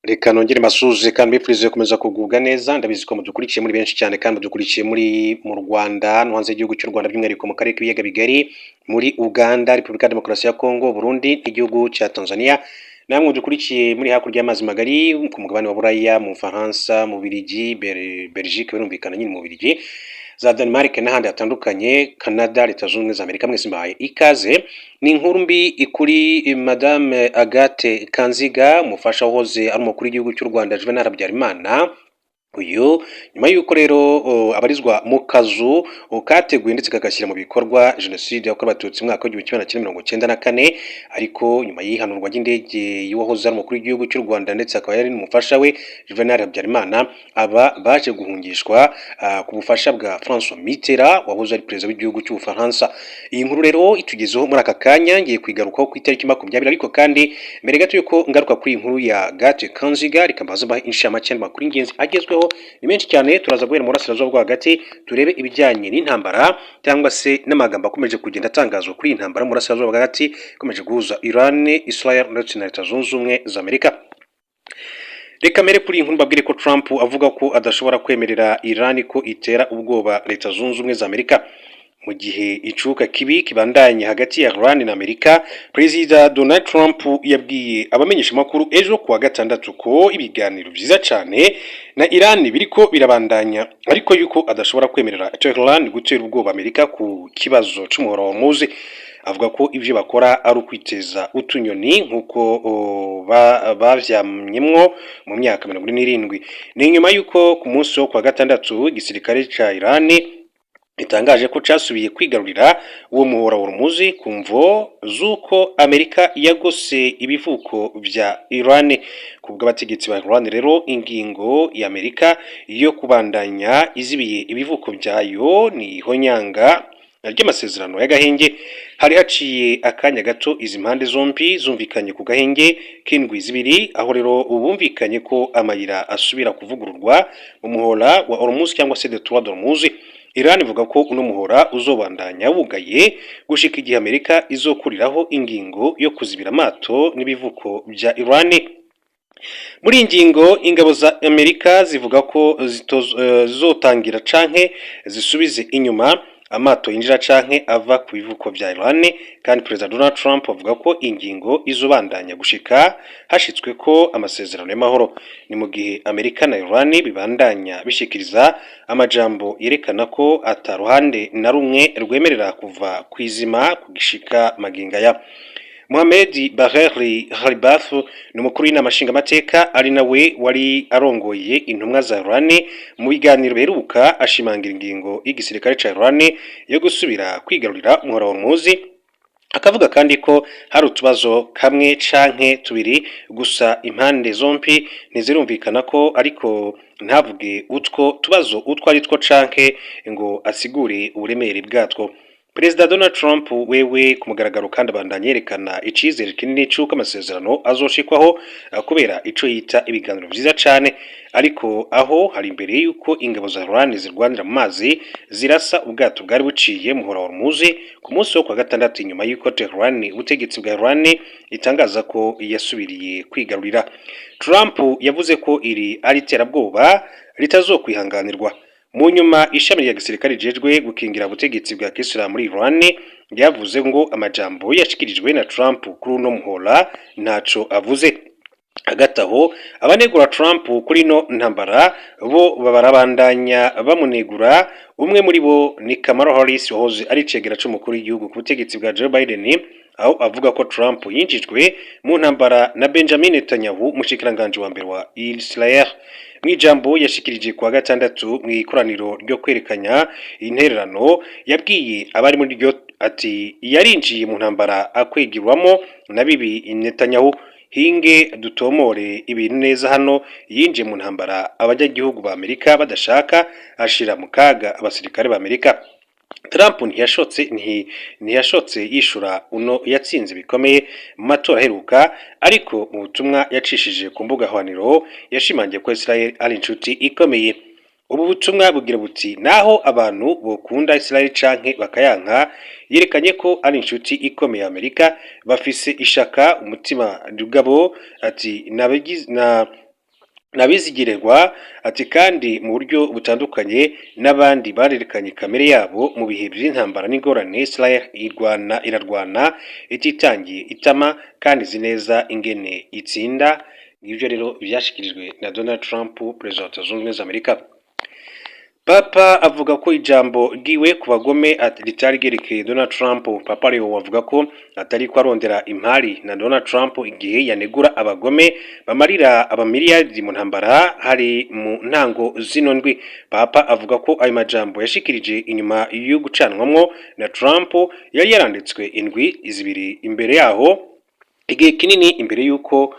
Reka nongere mbasuhuze kandi mbifurize gukomeza kugubwa neza. Ndabizi ko mudukurikiye muri benshi cyane, kandi mudukurikiye muri mu Rwanda no hanze y'igihugu cy'u Rwanda, by'umwihariko mu karere k'ibiyaga bigari, muri Uganda, Repubulika ya Demokarasi ya Kongo, Burundi n'igihugu cya Tanzania. Namwe mudukurikiye muri hakurya y'amazi magari ku mugabane wa Buraya, mu Faransa, mu Birigi, Belgique, birumvikana nyine mu Birigi, za Denmark n'ahandi hatandukanye, Canada, Leta Zunze Ubumwe za Amerika, mwese mbahaye ikaze. Ni inkuru mbi kuri Madame Agathe Kanziga, umufasha wahoze ari umukuru w'igihugu cy'u Rwanda Juvenal Habyarimana. Uyu nyuma y'uko rero abarizwa mu kazu kateguye ndetse kagashyira mu bikorwa jenoside yakorewe Abatutsi mu mwaka w'1994, ariko nyuma y'ihanurwa ry'indege y'uwahoze ari umukuru w'igihugu cy'u Rwanda ndetse akaba yari n'umufasha we Juvenal Habyarimana, aba baje guhungishwa ku bufasha bwa François Mitterrand wahoze ari perezida w'igihugu cy'Ubufaransa. Iyi nkuru rero itugezeho muri aka kanya, ngiye kwigarukaho ku itariki 20. Ariko kandi mbere gato yuko ngaruka kuri iyi nkuru ya Agathe Kanziga, reka mbaze mbahe inshamake y'amakuru y'ingenzi agezweho. Ni menshi cyane. Turaza guhera mu burasirazuba bwo hagati, turebe ibijyanye n'intambara cyangwa se n'amagambo akomeje kugenda atangazwa kuri iyi ntambara mu burasirazuba bwo hagati ikomeje guhuza Iran, Israel ndetse na Leta Zunze Ubumwe za Amerika. Reka mbere kuri iyi nkuru mbabwire ko Trump avuga ko adashobora kwemerera Iran ko itera ubwoba Leta Zunze Ubumwe za Amerika. Mu gihe icuka kibi kibandanye hagati ya Iran na Amerika, Perezida Donald Trump yabwiye abamenyeshamakuru ejo kuwa gatandatu ko ibiganiro vyiza cane na Iran biriko birabandanya, ariko yuko adashobora kwemerera Tehran gutera ubwoba Amerika ku kibazo c'umuhora wa Hormuz. Avuga ko ivyo bakora ari ukwiteza utunyoni nk'uko bavyamyemwo mu myaka 47. Ni nyuma y'uko ku munsi wo kuwa gatandatu igisirikare ca Iran itangaje ko casubiye kwigarurira uwo muhora wa Hormuz ku mvo z'uko Amerika yagose ibivuko vya Iran. Ku bw'abategetsi ba Iran rero, ingingo ya Amerika yo kubandanya izibiye ibivuko vyayo ni ihonyanga ry'amasezerano y'agahenge. Hari haciye akanya gato izi mpande zombi zumvikanye ku gahenge k'indwi 2, aho rero bumvikanye ko amayira asubira kuvugururwa mu muhora wa Hormuz cyangwa se détroit d'Hormuz. Iran ivuga ko uno muhora uzobandanya wugaye gushika igihe Amerika izokuriraho ingingo yo kuzibira amato n'ibivuko vya Iran. Muri iyi ngingo, ingabo za Amerika zivuga ko zizotangira canke zisubize inyuma amato yinjira canke ava ku bivuko vya Iran. Kandi Perezida Donald Trump avuga ko ingingo izobandanya gushika hashitswe ko amasezerano y'amahoro. Ni mu gihe Amerika na Iran bibandanya bishikiriza amajambo yerekana ko ata ruhande na rumwe rwemerera kuva kwizima kugishika magingo aya. Mohamed Bagheri Ghalibaf ni umukuru w'inama nshingamateka, ari nawe wari arongoye intumwa za Iran mu biganiro biheruka, ashimangira ingingo y'igisirikare ca Iran yo gusubira kwigarurira umuhora wa Hormuz, akavuga kandi ko hari utubazo kamwe canke tubiri gusa impande zompi ntizirumvikana ko, ariko ntavuge utwo tubazo utwo ari two canke ngo asigure uburemere bwatwo. Perezida Donald Trump wewe ku mugaragaro kandi abandanya yerekana icizere kinini c'uko amasezerano azoshikwaho kubera ico yita ibiganiro vyiza cane. Ariko aho hari imbere y'uko ingabo za Iran zirwanira mu mazi zirasa ubwato bwari buciye muhora wa Hormuz ku munsi wo kwa gatandatu, inyuma y'uko Tehran, ubutegetsi bwa Iran, itangaza ko yasubiriye kwigarurira. Trump yavuze ko iri ari iterabwoba ritazokwihanganirwa. Mu nyuma, ishami rya gisirikare rijejwe gukingira ubutegetsi bwa Kisilamu muri Iran ryavuze ngo amajambo yashikirijwe na Trump kuri uno muhora ntaco avuze. Hagati aho, abanegura Trump kuri ino ntambara bo barabandanya bamunegura. Umwe muri bo ni Kamala Harris wahoze ari icegera c'umukuru w'igihugu ku butegetsi bwa Joe Biden, aho avuga ko Trump yinjijwe mu ntambara na Benjamin Netanyahu, umushikiranganji wa mbere wa Israel. Mw'ijambo yashikirije kuwa gatandatu mw'ikoraniro ryo kwerekanya intererano, yabwiye abari muri ryo ati: "Yarinjiye mu ntambara akwegirwamo na bibi Netanyahu. Hinge dutomore ibintu neza hano, yinjiye mu ntambara abanyagihugu ba Amerika badashaka, ashira mu kaga abasirikare ba Amerika." Trump ntiyashotse yishura uno yatsinze bikomeye mu matora aheruka, ariko mu butumwa yacishije ku mbuga hwaniro yashimangiye ko Israel ari inshuti ikomeye. Ubu butumwa bugira buti: "Naho abantu bokunda Israel canke bakayanka, yerekanye ko ari inshuti ikomeye ya Amerika, bafise ishaka umutima rugabo." Ati na Nabizigirwa ati kandi mu buryo butandukanye n'abandi barerekanye kamere yabo mu bihe by'intambara n'ingorane, Israel irwana, irarwana ititangiye itama kandi izi neza ingene itsinda. Ngibyo rero byashikirijwe na Donald Trump, perezida wa Leta Zunze Ubumwe za Amerika. Papa avuga ko ijambo ryiwe ku bagome ritari ryerekeye Donald Trump. Papa Leo avuga ko atari ko arondera impari na Donald Trump igihe yanegura abagome bamarira abamiliyaridi mu ntambara, hari mu ntango zino ndwi. Papa avuga ko ayo majambo yashikirije inyuma yo gucanwamwo na Trump yari yaranditswe indwi 2 imbere yaho, igihe kinini imbere y'uko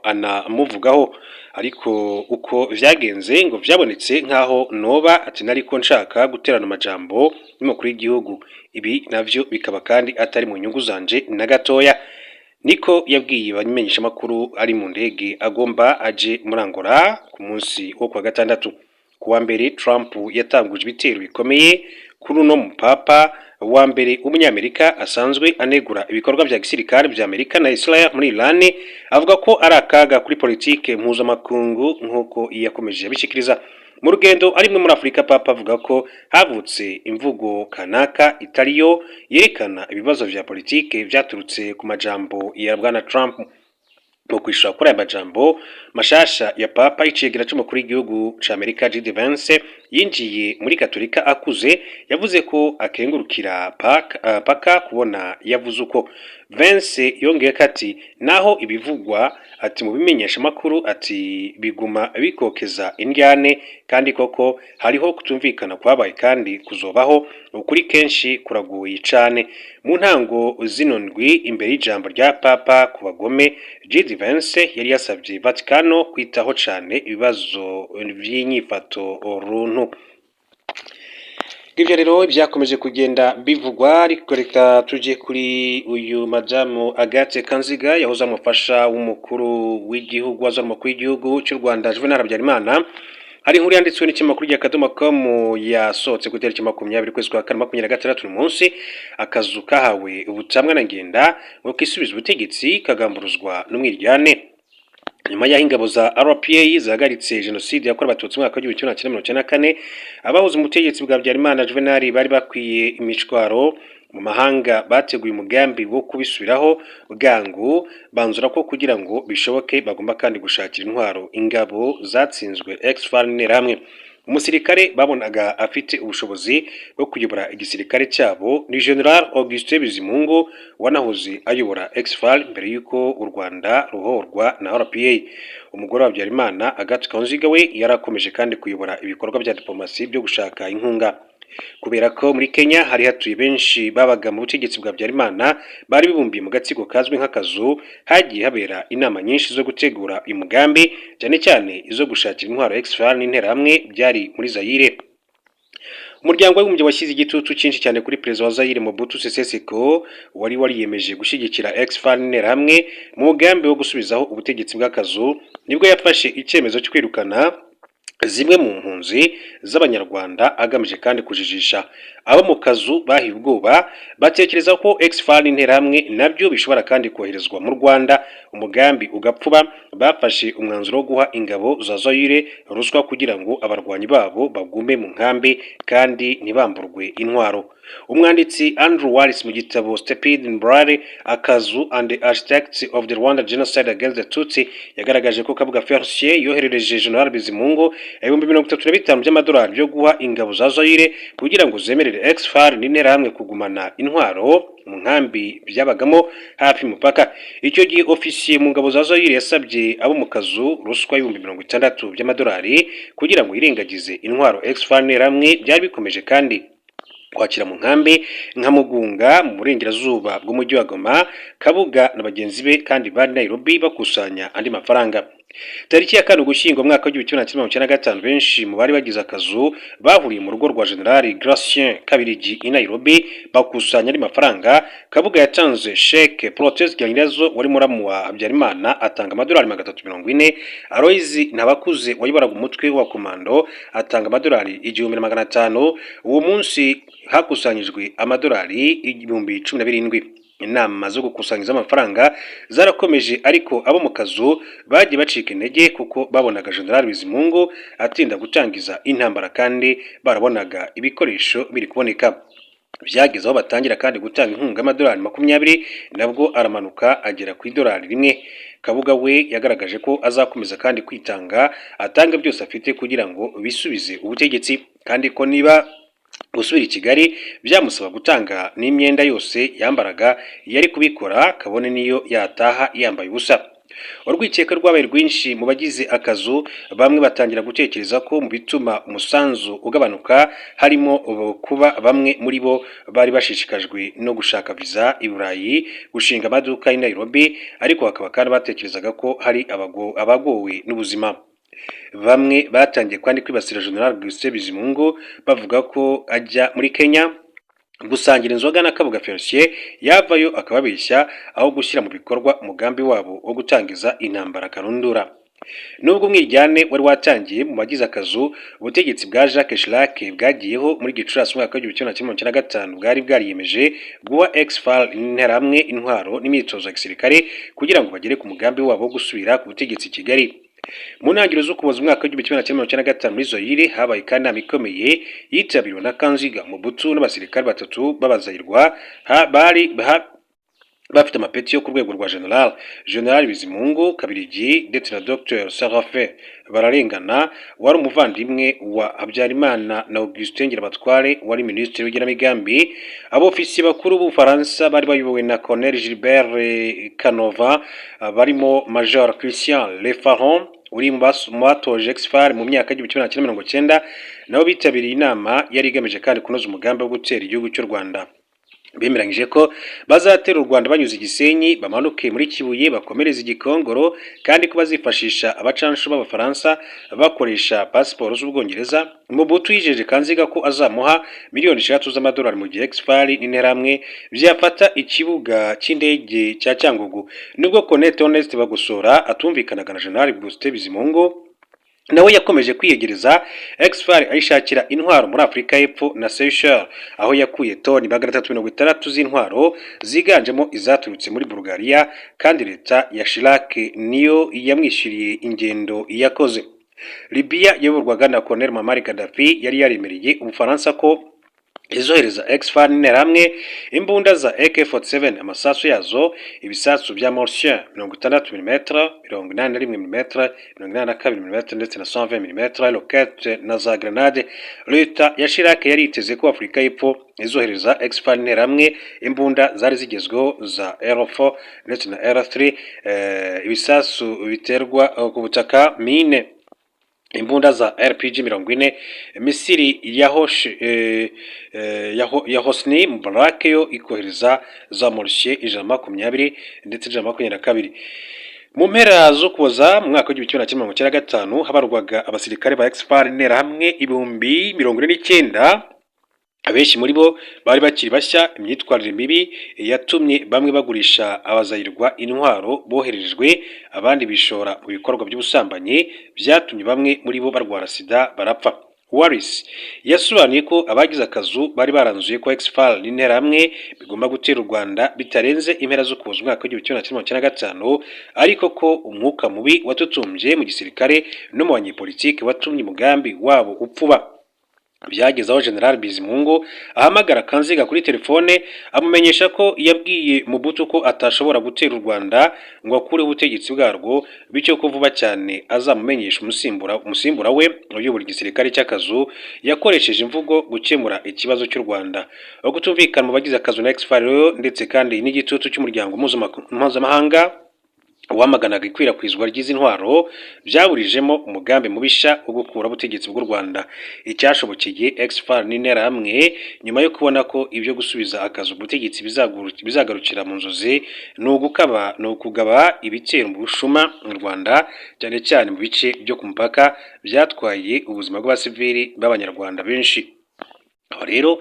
anamuvugaho. Ariko uko vyagenze ngo vyabonetse nk'aho noba ati nariko nshaka guterana amajambo n'umukuru w'igihugu, ibi navyo bikaba kandi atari mu nyungu zanje na gatoya, niko yabwiye abamenyeshamakuru ari mu ndege agomba aje muri Angola ku munsi wo kuwa gatandatu. Ku wa mbere, Trump yatanguje ibitero bikomeye kuri uno mupapa wa mbere w'umunyamerika asanzwe anegura ibikorwa vya gisirikare vya Amerika na Israel muri Iran, avuga ko ari akaga kuri politike mpuzamakungu, nk'uko yakomeje abishikiriza. Mu rugendo arimwe muri Afurika, Papa avuga ko havutse imvugo kanaka itariyo yerekana ibibazo vya politike vyaturutse ku majambo ya bwana Trump. Mu kwishura kuri aya majambo mashasha ya Papa, icegera c'umukuru w'igihugu ca Amerika J.D. Vance, yinjiye muri Katolika akuze, yavuze ko akengurukira paka kubona yavuze uko. Vance yongeyeko ati naho ibivugwa ati mu bimenyeshamakuru ati biguma bikokeza indyane, kandi koko hariho kutumvikana kwabaye kandi kuzobaho, ukuri kenshi kuragoye cane. Mu ntango zino ndwi, imbere y'ijambo rya Papa ku bagome, J.D. Vance yari yasavye Vatikano kwitaho cane ibibazo vy'inyifato runtu. Ivyo rero vyakomeje kugenda bivugwa, ariko reka tuje kuri uyu madamu Agathe Kanziga, yahoze amufasha w'umukuru w'igihugu, wahoze ari umukuru w'igihugu cy'u Rwanda Juvenal Habyarimana. Hari inkuru yanditswe n'ikinyamakuru rya Akadomo.com yasohotse ku itariki 20 ukwezi kwa kane 26 uyu munsi. Akazu kahawe ubutamwa na Ngenda ngo kisubiza ubutegetsi kagamburuzwa n'umwiryane. Nyuma y'aho ingabo za RPA zahagaritse jenoside yakorewe Abatutsi mu mwaka w'1994, abahoze mu butegetsi bwa Habyarimana Juvenal bari bakwiye imishwaro mu mahanga bateguye umugambi wo kubisubiraho bwangu. Banzura ko kugira ngo bishoboke bagomba kandi gushakira intwaro ingabo zatsinzwe, ex-FAR n'Interahamwe. Umusirikare babonaga afite ubushobozi bwo kuyobora igisirikare cyabo ni General Augustin Bizimungu, wanahoze ayobora ex-FAR mbere y'uko u Rwanda ruhorwa na RPA. Umugore wa Habyarimana, Agathe Kanziga, we yarakomeje kandi kuyobora ibikorwa bya diplomasi byo gushaka inkunga. Kubera ko muri Kenya hari hatuye benshi babaga mu butegetsi bwa Habyarimana bari bibumbiye mu gatsiko kazwi nk'akazu, hagiye habera inama nyinshi zo gutegura uyu mugambi, cyane cyane izo gushakira intwaro ex-FAR n'Interahamwe byari muri Zaire. Umuryango w'Abibumbye washyize igitutu cyinshi cyane kuri perezida wa Zaire, Mobutu Sese Seko, wari wariyemeje gushyigikira ex-FAR n'Interahamwe mu mugambi wo gusubizaho ubutegetsi bw'akazu. Nibwo yafashe icyemezo cyo kwirukana zimwe mu mpunzi z'Abanyarwanda, agamije kandi kujijisha abo mu kazu bahiye ubwoba, batekereza ko ex-FAR n'Interahamwe nabyo bishobora kandi koherezwa mu Rwanda, umugambi ugapfuba. Bafashe umwanzuro wo guha ingabo za Zaire ruswa kugira ngo abarwanyi babo bagume mu nkambi kandi ntibamburwe intwaro. Umwanditsi Andrew Wallis, mu gitabo Stepp'd in Blood: Akazu and the Architects of the Rwanda Genocide Against the Tutsi, yagaragaje ko Kabuga Felicien yoherereje General Bizimungu 35,000 by'amadolari byo guha ingabo za Zaire kugira ngo zemerere ex-FAR n'Interahamwe kugumana intwaro mu nkambi byabagamo hafi y'umupaka. Icyo gihe ofisiye mu ngabo za Zaire yasabye abo mu kazu ruswa y'60,000 by'amadolari kugira ngo yirengagize intwaro ex-FAR n'Interahamwe byari bikomeje kandi kwakira mu nkambi nka Mugunga mu burengerazuba bw'umujyi wa Goma. Kabuga na bagenzi be kandi bari Nairobi bakusanya andi mafaranga. Tariki ya 4 Ugushyingo mwaka w'1995, benshi mu bari bagize akazu bahuriye mu rugo rwa General Gratien Kabiligi i Nairobi bakusanya andi mafaranga. Kabuga yatanze sheke, Protais Zigiranyirazo wari muramu wa Habyarimana atanga amadolari 340, Aloys Ntabakuze wayoboraga umutwe wa komando atanga amadolari 1,500. Uwo munsi hakusanyijwe amadolari 17,000. Inama zo gukusanyiriza amafaranga zarakomeje, ariko abo mu kazu bagiye bacika intege kuko babonaga General Bizimungu atinda gutangiza intambara kandi barabonaga ibikoresho biri kuboneka. Byageze aho batangira kandi gutanga inkunga y'amadolari 20, nabwo aramanuka agera ku idolari 1. Kabuga we yagaragaje ko azakomeza kandi kwitanga, atanga byose afite kugira ngo bisubize ubutegetsi, kandi ko niba gusubira i Kigali byamusaba gutanga n'imyenda yose yambaraga yari kubikora, kabone niyo yataha yambaye ubusa. Urwikekwe rwabaye rwinshi mu bagize akazu. Bamwe batangira gutekereza ko mu bituma umusanzu ugabanuka harimo kuba bamwe muri bo bari bashishikajwe no gushaka viza i Burayi, gushinga amaduka i Nairobi, ariko hakaba kandi batekerezaga ko hari abagowe n'ubuzima. Bamwe batangiye kandi kwibasira General Augustin Bizimungu, bavuga ko ajya muri Kenya gusangira inzoga na Kabuga Felicien, yavayo akababeshya aho gushyira mu bikorwa umugambi wabo wo gutangiza intambara karundura. Nubwo umwiryane wari watangiye mu bagize akazu, ubutegetsi bwa Jacques Chirac bwagiyeho muri Gicurasi umwaka w'1995 bwari bwariyemeje guha ex-FAR Interahamwe intwaro n'imyitozo ya gisirikare kugira ngo bagere ku mugambi wabo wo gusubira ku butegetsi i Kigali. Mu ntangiriro z'Ukuboza umwaka w'1995, muri Zaire habaye kandi inama ikomeye yitabiriwe na Kanziga, Mobutu n'abasirikare batatu b'abazayirwa bari bafite amapeti yo ku rwego rwa general: General Bizimungu, Kabirigi ndetse na Dr Seraphin Bararengana wari umuvandimwe wa Habyarimana, na Augustin Ngirabatware wari minisitiri w'igenamigambi. Abofisiye bakuru b'Ubufaransa bari bayobowe na Colonel Gilbert Canova, barimo Major Christian Lefaron uri mu batoje ex-FAR mu myaka y'1990, nabo bitabiriye inama yari igamije kandi kunoza umugambi wo gutera igihugu cy'u Rwanda. Bemeranyije ko bazatera u Rwanda banyuze i Gisenyi, bamanuke muri Kibuye, bakomereze i Gikongoro, kandi ko bazifashisha abacancuro b'Abafaransa bakoresha pasiporo z'Ubwongereza. Mobutu yijeje Kanziga ko azamuha miliyoni 6 z'amadolari mu gihe ex-FAR n'Interahamwe byafata ikibuga cy'indege cya Cyangugu. Nubwo Colonel Theoneste Bagosora atumvikanaga na General Augustin Bizimungu, nawe yakomeje kwiyegereza ex-FAR ayishakira intwaro muri Afurika y'Epfo na Seychelles, aho yakuye toni 360 z'intwaro ziganjemo izaturutse muri Bulgaria, kandi leta ya Chirac niyo yamwishyuriye ingendo yakoze. Libya yayoborwaga na Colonel Muammar Gaddafi yari yaremereye Ubufaransa ko izohereza ex-FAR n'Interahamwe imbunda za AK-47, amasasu yazo, ibisasu bya mortier 60 mm, 81 mm, 82 mm ndetse na 120 mm, roquette na za grenade. Leta ya Chirac yari yiteze ko Afurika y'Epfo izohereza ex-FAR n'Interahamwe imbunda zari zigezweho za R4 ndetse na R3, ibisasu biterwa ku butaka, mine, imbunda za RPG 40. Misiri ya Hosni Mubarak yo ikohereza za mortier 120 ndetse 122. Mu mpera z'Ukuboza mu mwaka w'1995 habarwaga abasirikare ba ex-FAR Interahamwe 49,000. Abenshi muri bo bari bakiri bashya. Imyitwarire mibi yatumye bamwe bagurisha abazayirwa intwaro boherejwe, abandi bishora mu bikorwa by'ubusambanyi byatumye bamwe muri bo barwara sida barapfa. Wallis yasobanuye ko abagize akazu bari baranzuye ko ex-FAR n'Interahamwe bigomba gutera u Rwanda bitarenze impera z'Ukuboza umwaka w'1995, ariko ko umwuka mubi watutumbye mu gisirikare no mu banyepolitiki watumye umugambi wabo upfuba. Byageze aho General Bizimungu ahamagara Kanziga kuri telefone, amumenyesha ko yabwiye Mobutu ko atashobora gutera u Rwanda ngo akureho ubutegetsi bwarwo, bityo ko vuba cyane azamumenyesha umusimbura we uyobora igisirikare cy'akazu. Yakoresheje imvugo gukemura ikibazo cy'u Rwanda. Kutumvikana mu bagize akazu na ex-FAR ndetse kandi n'igitutu cy'umuryango mpuzamahanga wamaganaga ikwirakwizwa ry'izi ntwaro byaburijemo umugambi mubisha wo gukura ubutegetsi bw'u Rwanda. Icyashobokeye ex-FAR n'Interahamwe nyuma yo kubona ko ibyo gusubiza akazu ubutegetsi bizagarukira mu nzozi ni ukugaba ibitero mu bushuma mu Rwanda, cyane cyane mu bice byo ku mupaka byatwaye ubuzima bw'abasivili b'Abanyarwanda benshi. Aho rero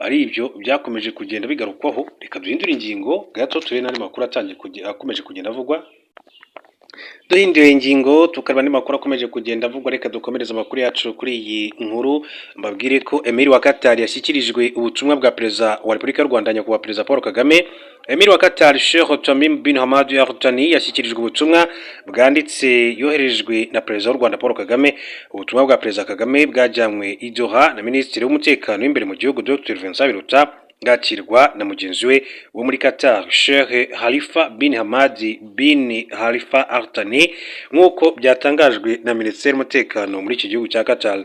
ari ibyo byakomeje kugenda bigarukwaho. Reka duhindure ingingo gato, turebe n'andi makuru atangiye akomeje kugenda avugwa. Duhinduye ingingo, tukareba andi makuru akomeje kugenda avugwa. Reka dukomereze amakuru yacu kuri iyi nkuru, mbabwire ko Emir wa Qatar yashyikirijwe ubutumwa bwa Perezida wa Repubulika y'u Rwanda, Nyakubahwa Perezida Paul Kagame. Emir wa Qatar, Sheikh Tamim bin Hamad Al Thani, yashyikirijwe ubutumwa bwanditse yoherejwe na Perezida w'u Rwanda Paul Kagame. Ubutumwa bwa Perezida Kagame bwajyanywe i Doha na Minisitiri w'Umutekano w'imbere mu gihugu, Dr Vincent Biruta, bwakirwa na mugenzi we wo muri Qatar, Sheikh Khalifa bin Hamad bin Khalifa Al Thani, nk'uko byatangajwe na Minisiteri y'Umutekano muri iki gihugu cya Qatar.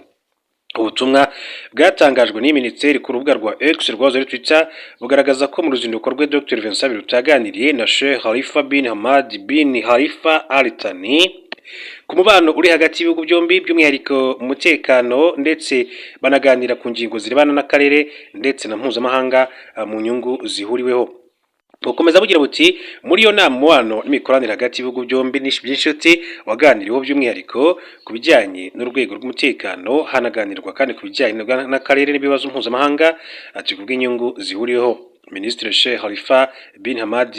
Ubutumwa bwatangajwe n'iyi minisiteri ku rubuga rwa X, rwahoze ari Twitter, bugaragaza ko mu ruzinduko rwe Dr Vincent Biruta yaganiriye na Sheikh Khalifa bin Hamad bin Khalifa Al Thani ku mubano uri hagati y'ibihugu byombi, by'umwihariko mu mutekano, ndetse banaganira ku ngingo zirebana n'akarere ndetse na mpuzamahanga mu nyungu zihuriweho. Bukomeza bugira buti: "Muri iyo nama, umubano n'imikoranire hagati y'ibihugu byombi by'inshuti waganiriweho by'umwihariko ku bijyanye n'urwego rw'umutekano, hanaganirwa kandi ku bijyanye n'akarere n'ibibazo mpuzamahanga", ati ku bw'inyungu zihuriweho. Minisitiri Sheikh Khalifa bin Hamad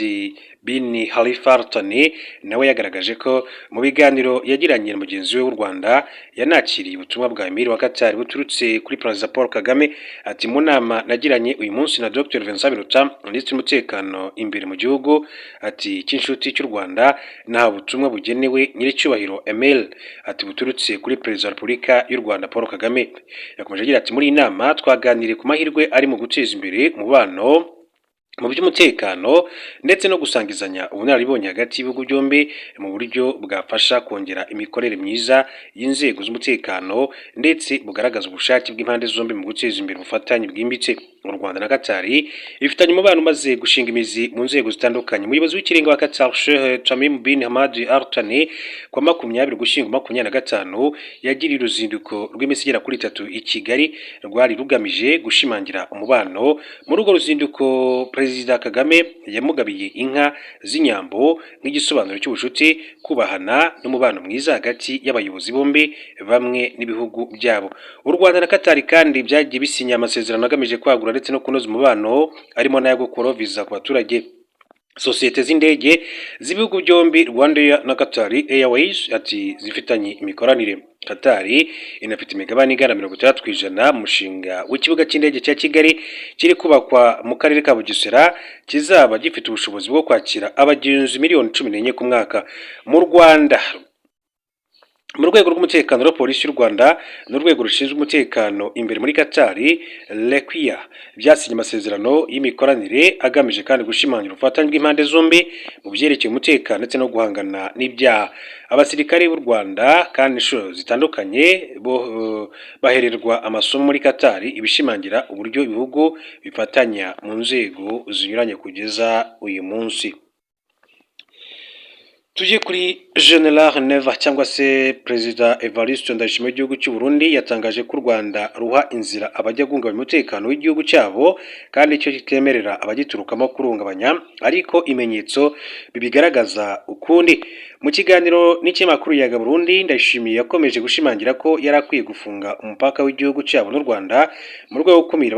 bin Khalifa Al Thani nawe yagaragaje ko mu biganiro yagiranye na mugenzi we w'u Rwanda yanakiriye ubutumwa bwa Emir wa Qatar buturutse kuri Perezida Paul Kagame. Ati: "Mu nama nagiranye uyu munsi na Dr Vincent Biruta, Minisitiri w'Umutekano imbere mu gihugu", ati "cy'inshuti cy'u Rwanda, nta butumwa bugenewe Nyiricyubahiro Emir", ati "buturutse kuri Perezida wa Repubulika y'u Rwanda Paul Kagame." Yakomeje agira ati: "Muri iyi nama twaganiriye ku mahirwe ari mu guteza imbere umubano mu by'umutekano ndetse no gusangizanya ubunararibonye hagati y'ibihugu byombi mu buryo bwafasha kongera imikorere myiza y'inzego z'umutekano ndetse bugaragaza ubushake bw'impande zombi mu guteza imbere ubufatanye bwimbitse." U Rwanda na Qatar bifitanye umubano umaze gushinga imizi mu nzego zitandukanye. Umuyobozi w'ikirenga wa Qatar, Sheikh Tamim bin Hamad Al Thani, ku wa 20 Ugushyingo 25 yagiriye uruzinduko rw'iminsi igera kuri 3 i Kigali rwari rugamije gushimangira umubano. Muri urwo ruzinduko, Perezida Kagame yamugabiye inka z'inyambo nk'igisobanuro cy'ubucuti, kubahana n'umubano mwiza hagati y'abayobozi bombi bamwe n'ibihugu byabo. U Rwanda na Qatar kandi byagiye bisinya amasezerano agamije kwagura ndetse no kunoza umubano, arimo n'ayo gukuraho viza ku baturage. Sosiyete z'indege z'ibihugu byombi, Rwanda na Qatar Airways, ati zifitanye imikoranire. Qatar inafite imigabane igana 60% mu mushinga w'ikibuga cy'indege cya Kigali kiri kubakwa mu karere ka Bugesera, kizaba gifite ubushobozi bwo kwakira abagenzi miliyoni 14 ku mwaka. Mu Rwanda, mu rwego rw'umutekano wa Polisi y'u Rwanda n'urwego rushinzwe umutekano imbere muri Qatar, Lequia, byasinye amasezerano y'imikoranire agamije kandi gushimangira ubufatanye bw'impande zombi mu byerekeye umutekano ndetse no guhangana n'ibyaha. Abasirikare b'u Rwanda kandi inshuro zitandukanye bo bahererwa amasomo muri Qatar, ibishimangira uburyo ibihugu bifatanya mu nzego zinyuranye kugeza uyu munsi. Tujye kuri General Neva cyangwa se Perezida Evariste Ndayishimiye w'igihugu cy'u Burundi. Yatangaje ko u Rwanda ruha inzira abajya guhungabanya umutekano w'igihugu cyabo kandi icyo kitemerera abagiturukamo kurungabanya, ariko ibimenyetso bibigaragaza ukundi. Mu kiganiro n'ikinyamakuru Yaga Burundi, Ndayishimiye yakomeje gushimangira ko yari akwiye gufunga umupaka w'igihugu cyabo n'u Rwanda mu rwego rwo gukumira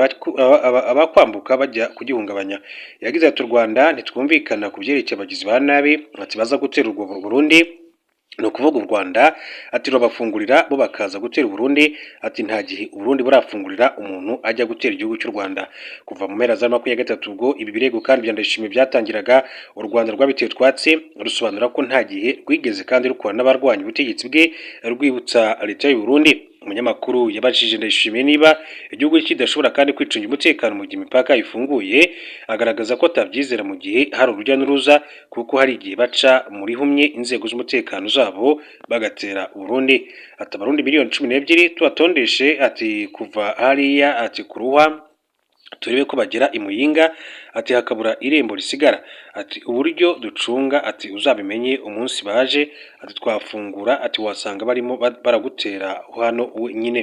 abakwambuka bajya kugihungabanya. Yagize ati: "U Rwanda ntitwumvikana ku byerekeye abagizi ba nabi", ati "baza gutera urwo Burundi, ni ukuvuga u Rwanda", ati "rurabafungurira bo bakaza gutera Burundi". Ati: "Nta gihe Uburundi burafungurira umuntu ajya gutera igihugu cy'u Rwanda." Kuva mu mpera za 23, ubwo ibi birego kandi bya Ndayishimiye byatangiraga, u Rwanda rwabiteye utwatsi, rusobanura ko nta gihe rwigeze kandi rukora n'abarwanya ubutegetsi bwe, rwibutsa leta y'u Burundi. Umunyamakuru yabajije Ndayishimiye niba igihugu kidashobora kandi kwicungira umutekano mu gihe imipaka ifunguye, agaragaza ko atabyizera mu gihe hari urujya n'uruza, kuko hari igihe baca muri humye inzego z'umutekano zabo bagatera Burundi. Ati: "Abarundi miliyoni 12 tubatondeshe", ati "kuva hariya", ati "ku Ruhwa turebe ko bagera i Muyinga", ati "hakabura irembo risigara", ati "uburyo ducunga", ati "uzabimenye umunsi baje", ati "twafungura", ati "wasanga barimo baragutera hano nyine."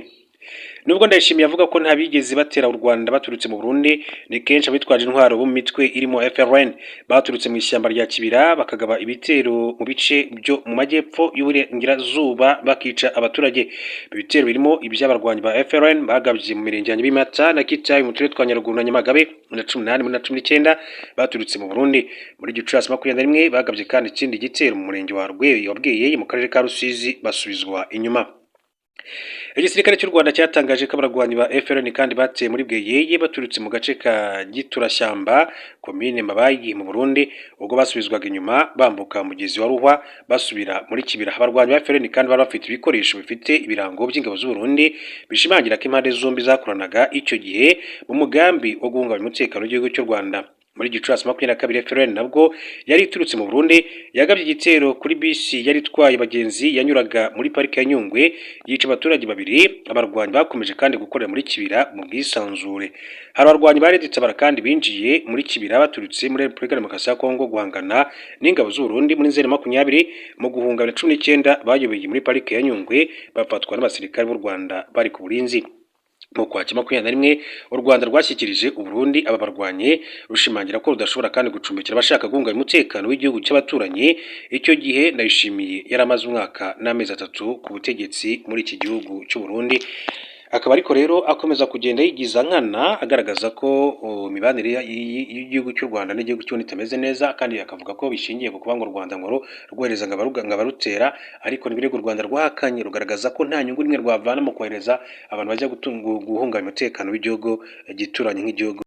Nubwo Ndayishimiye avuga ko nta bigeze batera u Rwanda baturutse mu Burundi, ni kenshi abitwaje intwaro bo mu mitwe irimo FRN baturutse mu ishyamba rya Kibira bakagaba ibitero mu bice byo mu majyepfo y'uburengerazuba, bakica abaturage. Ibi bitero birimo iby'abarwanyi ba FRN bagabye mu mirenge ya Nyabimata na Kitabi mu turere twa Nyaruguru na Nyamagabe na 18 na 19 baturutse mu Burundi. Muri Gicurasi 21 bagabye kandi ikindi gitero mu murenge wa Rweyi wa Bweyeye mu karere ka Rusizi, basubizwa inyuma. Igisirikare cy'u Rwanda cyatangaje ko abarwanyi ba FRN kandi bateye muri Bweyeye baturutse mu gace ka Giturashyamba, komine Mabayi mu Burundi, ubwo basubizwaga inyuma bambuka umugezi wa Ruhwa basubira muri Kibira. Abarwanyi ba FRN kandi bari bafite ibikoresho bifite ibirango by'ingabo z'u Burundi, bishimangira ko impande zombi zakoranaga icyo gihe mu mugambi wo guhungabanya umutekano w'igihugu cy'u Rwanda. Muri Gicurasi 22, FRN nabwo yari iturutse mu Burundi yagabye igitero kuri bisi yari itwaye abagenzi yanyuraga muri parike ya Nyungwe, yica abaturage babiri. Abarwanyi bakomeje kandi gukorera muri Kibira mu bwisanzure. Hari abarwanyi ba Red-Tabara kandi binjiye muri Kibira baturutse muri Repubulika Demokarasi ya Kongo guhangana n'ingabo z'u Burundi muri Nzeri 20. Mu guhunga 19 bayobeye muri parike ya Nyungwe, bafatwa n'abasirikare b'u Rwanda bari ku burinzi. Mu Kwakira 21, u Rwanda rwashyikirije u Burundi aba barwanyi, rushimangira ko rudashobora kandi gucumbikira abashaka guhungabanya umutekano w'igihugu cy'abaturanyi. Icyo gihe Ndayishimiye yari amaze umwaka n'amezi 3 ku butegetsi muri iki gihugu cy'u Burundi, akaba ariko rero akomeza kugenda yigiza nkana, agaragaza ko imibanire y'igihugu cy'u Rwanda n'igihugu cy'u Burundi itameze neza, kandi akavuga ko bishingiye ku kuba ngo u Rwanda ngo rwohereza ngo abarutera. Ariko n'ibirego u Rwanda rwahakanye, rugaragaza ko nta nyungu n'imwe rwavana mu kohereza abantu bajya guhungabanya umutekano w'igihugu gituranye nk'igihugu.